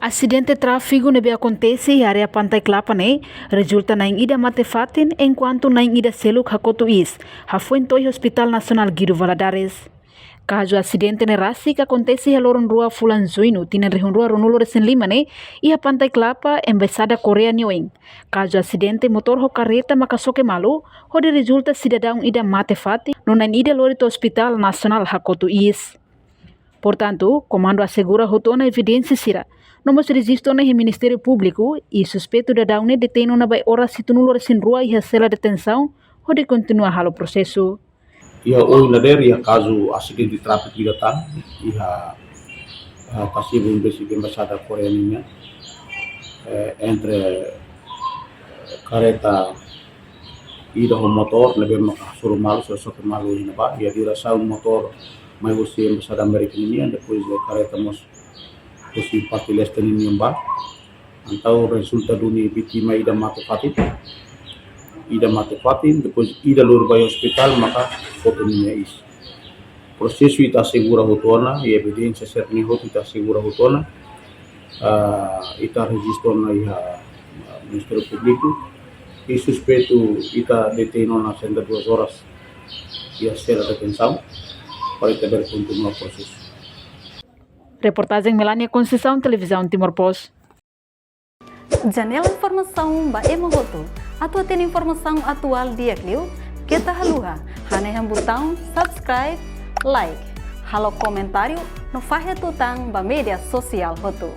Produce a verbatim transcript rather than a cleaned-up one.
Asidente tráfiku ne'ebé akontese iha área Pantai Kelapa ne'e rezulta na'in ida mate-fatin, enkuantu na'in ida seluk hakotu iis, hafoin to'o iha Hospital Nasionál Guido Valadares. Kazu asidente ne'e rasik akontese iha loron rua fulan Juñu tinan rihun rua ruanulu resin lima ne'e, iha Pantai Kelapa, Embaixada Koreia nia oin. Kazu asidente motór ho karreta maka xoke malu, hodi rezulta sidadaun ida mate-fatin, no na'in ida lori to'o Hospital Nasionál hakotu iis. Portantu, Komandu asegura hotu ona evidénsia sira, no mós rejistu ona iha Ministériu Públiku, i suspeitu daudaun ne'e detein ona ba oras hitunulu resin rua iha sela detensaun, hodi kontinua halo prosesu. Iha ohin dadeer iha kazu asidente tráfiku ida tan, iha, eh, Tasibun besik Embaixada Koreia nian, eh, entre, eh, karreta ida ho motór, ne'ebé maka hasoru malu, sira xoke malu iha ne'ebá, iha diresaun motór mai husi Embaixada Amérika nian, depois iha karreta mós husi parte leste nian ba. Entaun rezulta duni vítima ida mate-fatin. Ida mate-fatin, depois ida lori ba iha ospitál, maka kotu ninia iis. Prosesu ita asegura hotu ona, i evidénsia sira-ne'e hotu ita asegura hotu ona. Ah, ita rejistu ona iha, ah, Ministériu Públiku. I suspeitu ita detein ona sesenta e duas horas iha sela detensaun, para ita bele kontinua prosesu. Reportajen Melania Conceição, Televizaun Timor Post. Janela informasaun ba ema hotu. Atu hatene informasaun atuál di'ak liu, keta haluha hanehan butaun subscribe, like, halo komentáriu no fahe tutan ba média sosiál hotu.